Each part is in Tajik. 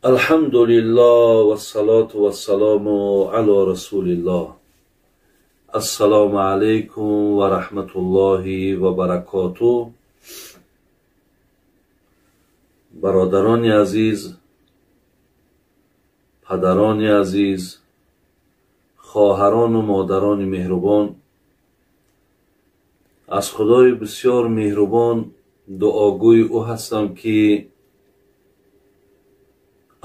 Алҳамдулиллоҳ вассалоту вассалому ало расулиллоҳ. Ассалому алайкум ва раҳматуллоҳи ва баракотуҳ. Бародарони азиз, падарони азиз, хоҳарону модарони меҳрубон, аз Худои бисёр меҳрубон дуогӯи ӯ ҳастам, ки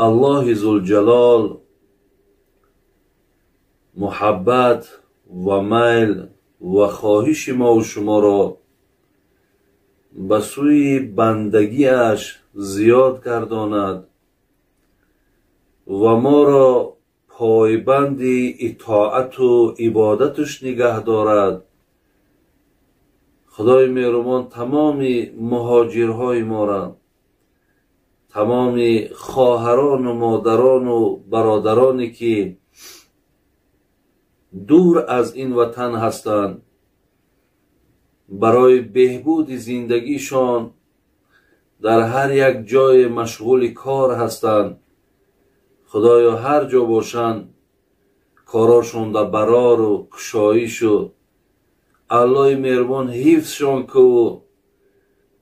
Аллоҳи Зулҷалол муҳаббат ва майл ва хоҳиши мову шуморо ба сӯи бандагиаш зиёд гардонад ва моро пойбанди итоату ибодаташ нигаҳ дорад. Худои меҳрубон тамоми муҳоҷирҳои моро, тамоми хоҳарону модарону бародароне ки дур аз ин ватан ҳастанд, барои беҳбуди зиндагишон дар ҳар як ҷое машғули кор ҳастанд, Худоё ҳар ҷо бошанд корошон дар барору кушоишу Аллоҳи меҳрубон ҳифзшон кӯ,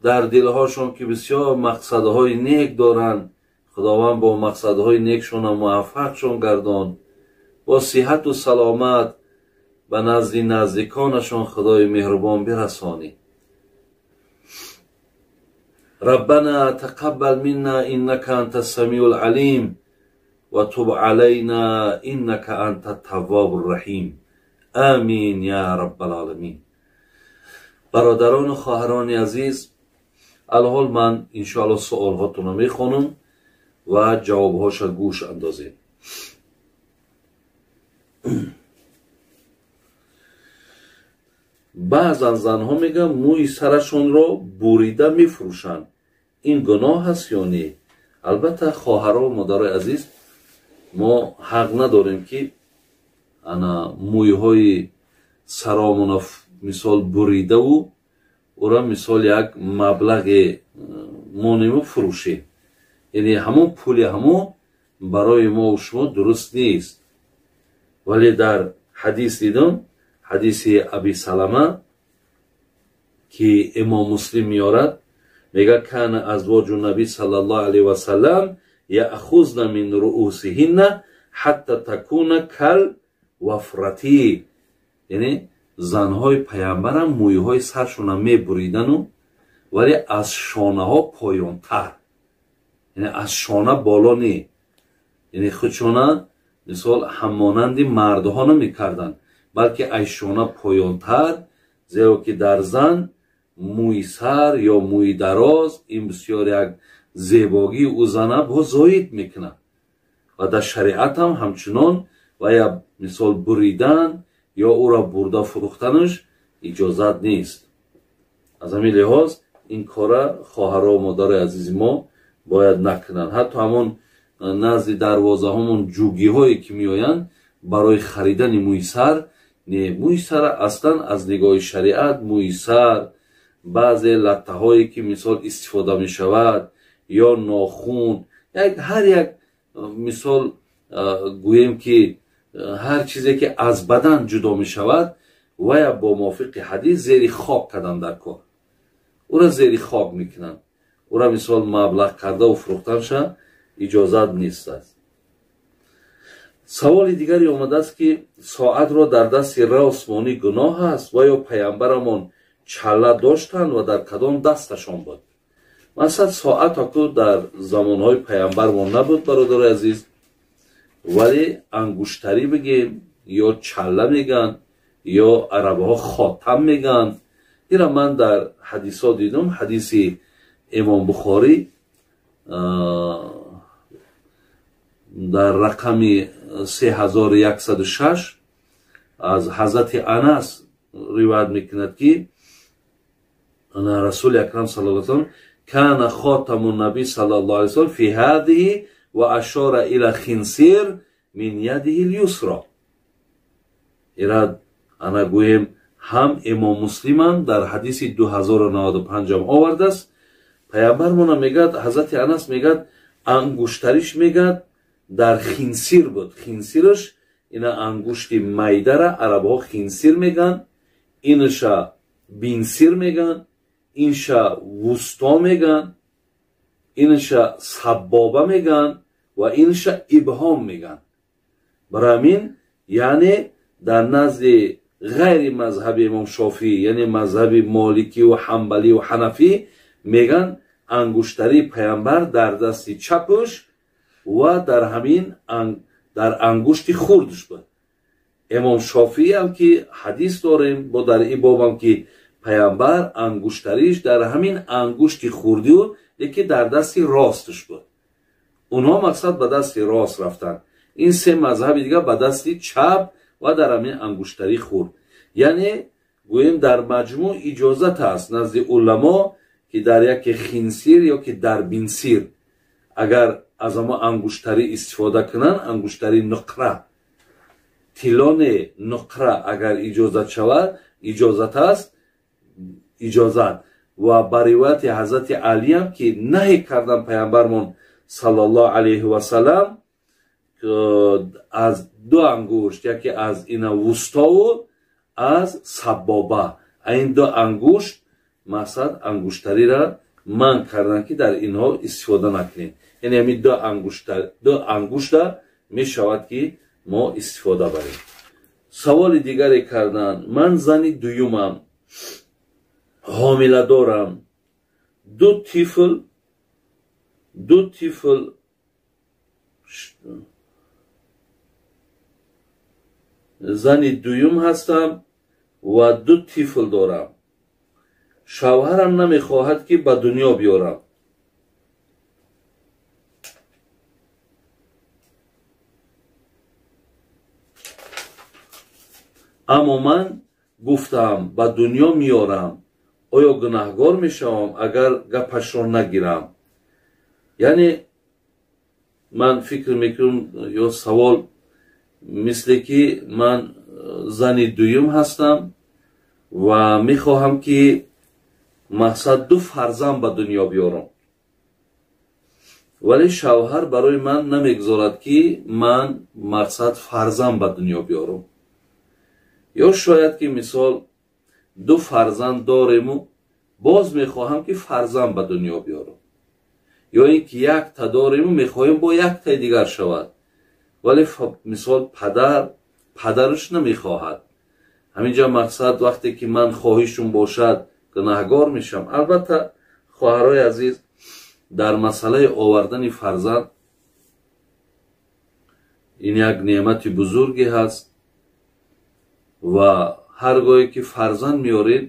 дар дилҳошон ки бисёр мақсадҳои нек доранд, Худованд бо мақсадҳои некшона муваффақшон гардон, бо сиҳату саломат ба назди наздиконашон Худои меҳрубон бирасонӣ. Раббана тақаббал минна иннака анта самиул алим ва туб алайна иннака анта таввобу раҳим. Амин я раббал оламин. Бародарону хоҳарони азиз, алҳол ман иншоалло суолҳотонро мехонам ва ҷавобҳоша гӯш андозем. Баъзан занҳо мегӯянд мӯи сарашонро бурида мефурӯшанд. Ин гуноҳ аст ё не? Албатта, хоҳаро модарои азиз, мо ҳақ надорем ки ана мӯйҳои саромона мисол буридаву ӯра мисол як маблағе монему фурӯшем. Яъне ҳамон пули ҳамон барои мо шумо дуруст нест. Вале дар ҳадис дидам, ҳадиси Аби Салама ки Имом Муслим меорад, мегӯяд: кана азвоҷу наби саллаллоҳу алайҳи васаллам яъхузна мин руусиҳинна ҳатта такуна кал вафрати. Яъне занҳои паямбарам мӯйҳои саршона мебуридану, вале аз шонаҳо поёнтар, яъне аз шона боло не, яъне худшона мисол ҳаммонанди мардҳо намекарданд, балки аз шона поёнтар, зеро ки дар зан мӯи сар ё мӯи дароз ин бисёр як зебогии ӯ зана боз зоид мекунад ва дар шариатам ҳамчунон ва я мисол буридан ё ӯро бурда фурӯхтанаш иҷозат нест. Аз ҳамин лиҳоз ин кора хоҳаро модарои азизи мо бояд накунанд. Ҳатто ҳамон назди дарвозаҳомон ҷугиҳое ки меоянд барои харидани мӯи сар, не, мӯи сар аслан аз нигоҳи шариат мӯи сар, баъзе латтаҳое ки мисол истифода мешавад ё нохун, ҳар як мисол гӯем ки ҳар чизе ки аз бадан ҷудо мешавад, вая бо мувофиқи ҳадис зери хок кардан дар кор, ӯра зери хок мекунанд, ӯра мисол маблағ кардаву фурӯхтанша иҷозат нест аст. Саволи дигаре омадааст ки соатро дар дасти рост монӣ гуноҳ аст ва ё паямбарамон чалла доштанд ва дар кадом дасташон буд? Масалан, соат аку дар замонҳои паямбармон набуд, бародарои азиз, вале ангуштарӣ бигем ё чалла мегӯянд ё арабҳо хотам мегӯянд. Ира ман дар ҳадисҳо дидам, ҳадиси Имом Бухорӣ дар рақами 3106 аз ҳазрати Анас ривоят мекунад ки Расули Акрам саллаллоҳу алайҳи васаллам кана хотаму наби саллаллоҳу алайҳи васаллам фи ҳадиҳи ва ашора ила хинсир мин ядиҳи люсро. Ира ана гӯем ҳам Имом Муслимам дар ҳадиси 2095 овардааст. Паямбармона мегӯяд, ҳазрати Анас мегӯяд, Ангуштариш мегӯяд дар хинсир буд. Хинсираш ина ангушти майдара арабҳо хинсир мегӯянд, инаша бинсир мегӯянд, инша вусто мегӯянд, инаша саббоба мегӯянд ва инша ибҳом мегӯянд. Барои ҳамин яъне дар назди ғайри мазҳаби имом Шофиӣ, яъне мазҳаби моликӣ ва ҳанбалӣ ва ҳанафӣ мегӯянд ангуштарии паямбар дар дасти чапаш ва дар ҳамин дар ангушти хурдаш буд. Имом Шофиӣ ҳам ки ҳадис дорем, бо дар ин бобам ки паямбар ангуштариш дар ҳамин ангушти хурдиу лекин дар дасти росташ буд. Онҳо мақсад ба дасти рост рафтанд. Ин се мазҳаби дигар ба дасти чап ва дар ҳамин ангуштари хурд. Яъне гӯем дар маҷмӯъ иҷозат аст назди уламо ки дар яке хинсир ё ки дар бинсир агар аз ҳамо ангуштарӣ истифода кунанд, ангуштари нуқра, тиллоне нуқра агар иҷозат шавад, иҷозат аст, иҷозат. Ва ба ривояти ҳазрати Алиам ки наҳӣ кардан паямбармон саллаллоҳу алайҳи васаллам аз ду ангушт, яке аз ина вустову аз саббоба, ин ду ангушт мақсад ангуштариро манъ кардан ки дар инҳо истифода накунем. Яъне ҳамин ду ангушта мешавад ки мо истифода барем. Саволи дигаре кардан: ман зани дуюмам, ҳомиладорам, ду тифл зани дуюм ҳастам ва ду тифл дорам. Шавҳарам намехоҳад ки ба дунё биёрам. Аммо ман гуфтам ба дунё меорам. Оё гунаҳгор мешавам агар гапашро нагирам? Яъне ман фикр мекунам ё савол мисле ки ман зани дуюм ҳастам ва мехоҳам ки мақсад ду фарзанд ба дунё биёрам, вале шавҳар барои ман намегузорад ки ман мақсад фарзанд ба дунё биёрам. Ё шояд ки мисол ду фарзанд дорему боз мехоҳам ки фарзанд ба дунё биёрам, ё ин ки якта дорему мехоҳем бо яктаи дигар шавад, вале мисол падараш намехоҳад. Ҳаминҷа мақсад вақте ки ман хоҳишум бошад гунаҳгор мешавам. Албатта хоҳарои азиз, дар масъалаи овардани фарзанд ин як неъмати бузурге ҳаст ва ҳар гоҳе ки фарзанд меоред,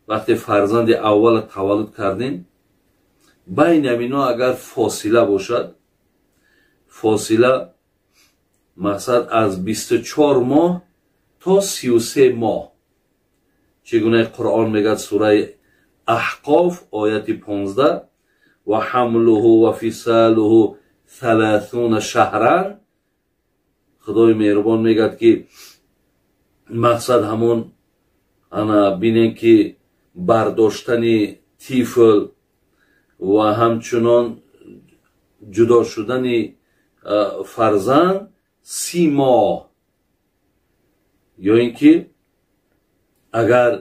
вақте фарзанди аввала таваллуд кардем, байни ҳамино агар фосила бошад, фосила мақсад аз 24 моҳ то 33 моҳ, чӣ гуна Қуръон мегӯяд сураи Аҳқоф ояти 15: ва ҳамлуҳу ва фисалуҳу 30 шаҳран. Худои меҳрубон мегӯяд ки мақсад ҳамон ана бинем ки бардоштани тифл ва ҳамчунон ҷудо шудани фарзанд 30 моҳ, ё ин ки агар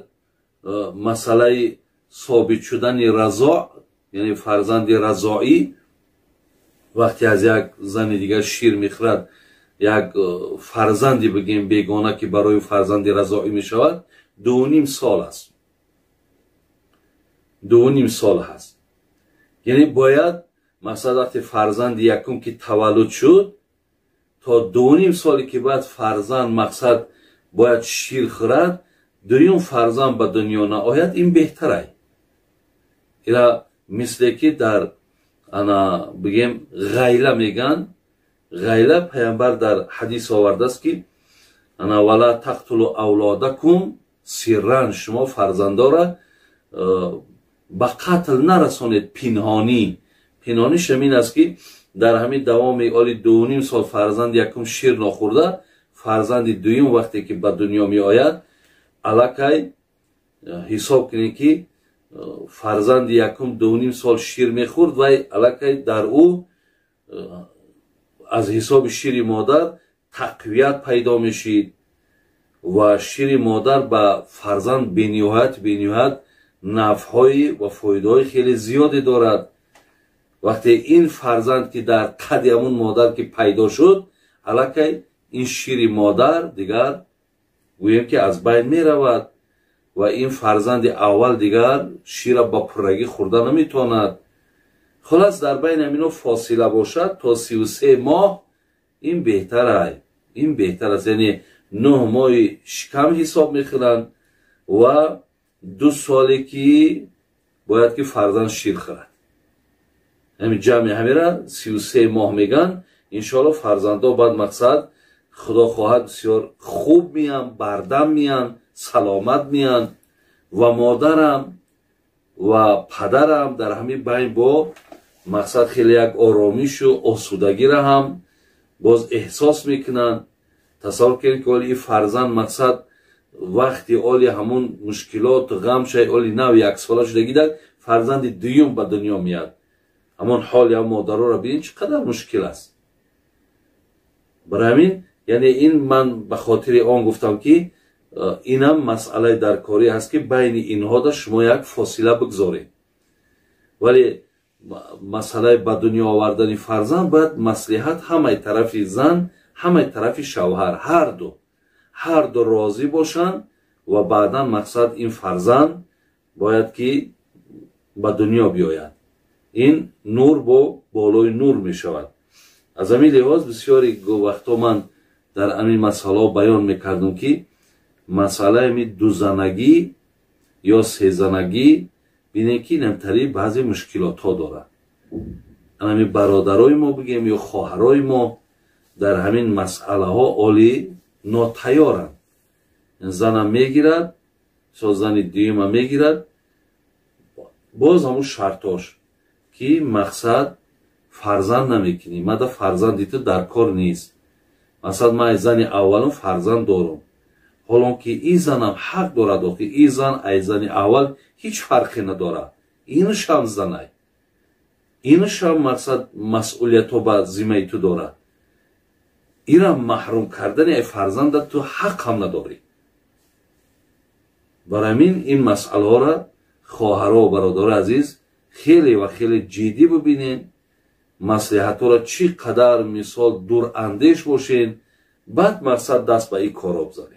масъалаи собит шудани разоъ, яъне фарзанди разоӣ вақте аз як зани дигар шир мехӯрад, як фарзанди бигем бегона ки барои фарзанди разоӣ мешавад, 2.5 сол аст. 2.5 сол ҳаст. Яъне бояд масалан вақте фарзанди якум ки таваллуд шуд, то 2.5 соле ки баъд фарзанд мақсад бояд шир хӯрад, дуюм фарзанд ба дунё наояд, ин беҳтарай. Ира мисле ки дар ана бигем ғайла меган, ғайла паямбар дар ҳадис овардааст ки ана вала тақтулу авлодакум сирран, шумо фарзандора ба қатл нарасонед пинҳонӣ. Пинҳониш ҳамин аст ки дар ҳамин давоми оли 2.5 сол фарзанди якум шир нохӯрда, фарзанди дуюм вақте ки ба дунё меояд, аллакай ҳисоб кунед ки фарзанди якум 2.5 сол шир мехӯрд, вай аллакай дар ӯ Аз ҳисоби шири модар тақвият пайдо мешид ва шири модар ба фарзанд бениҳоят нафъҳои ва фоидаҳои хеле зиёде дорад. Вақте ин фарзанд ки дар қади ҳамун модар ки пайдо шуд, аллакай ин шири модар дигар гӯем ки аз байн меравад ва ин фарзанди аввал дигар шира ба пуррагӣ хӯрда наметавонад. Хулас, дар байни ҳамино фосила бошад то 33 моҳ, ин беҳтар, ин беҳтар аст. Яъне 9 моҳи шикам ҳисоб мекунанд ва 2 соле ки бояд ки фарзанд шир хӯрад. Ҳамин ҷамъи ҳамира 33 моҳ меган. Иншоалло, фарзандо баъд мақсад, худо хоҳад, бисёр хуб меян, бардам меян, саломат меян ва модарам ва падарам дар ҳамин байн бо мақсад хеле як оромишу осудагиро ҳам боз эҳсос мекунанд. Тасаввур кунед, ки оли ин фарзанд мақсад вақти оли ҳамун мушкилоту ғамшай оли нав яксола шудагида фарзанди дуюм ба дунё меяд. Ҳамон ҳоли ҳам модароро бинед, чӣ қадар мушкил аст. Барои ҳамин, яъне ин ман ба хотири он гуфтам, ки инам масъалаи даркорӣ ҳаст, ки байни инҳода шумо як фосила бигзоред. Вале масъалаи ба дунё овардани фарзанд бояд маслиҳат ҳамаи тарафи зан, ҳамаи тарафи шавҳар, ҳарду розӣ бошанд ва баъдан мақсад ин фарзанд бояд ки ба дунё биёяд. Ин нур бо болои нур мешавад. Аз ҳамин лиҳоз бисёри вақтҳо ман дар ҳамин масъалаҳо баён мекардам, ки масъалаи ҳамин дузанагӣ ё сезанагӣ, бинед, ки инамтари баъзе мушкилотҳо дорад. Ҳамин бародарои мо бигем ё хоҳарои мо дар ҳамин масъалаҳо оли нотайёранд. Занам мегирад, со зани дуюма мегирад, боз ҳамун шартош, ки мақсад фарзанд намекунӣ, мада фарзанди ту дар кор нест, масалан, ман аз зани аввалум фарзанд дорам. Ҳолон ки ин занам ҳақ дорад, охи ин зан аз зани аввал ҳеҷ фарқе надорад, инушам занай, инушам мақсад масъулиятҳо ба зиммаи ту дорад, инам маҳрум кардани ай фарзанда ту ҳақ ҳам надорӣ. Барои ҳамин ин масъалаҳоро, хоҳаро ва бародарои азиз, хеле ва хеле ҷиддӣ бибинед, маслиҳатҳоро чӣ қадар мисол дурандеш бошед, баъд мақсад даст ба ин корро бизанед.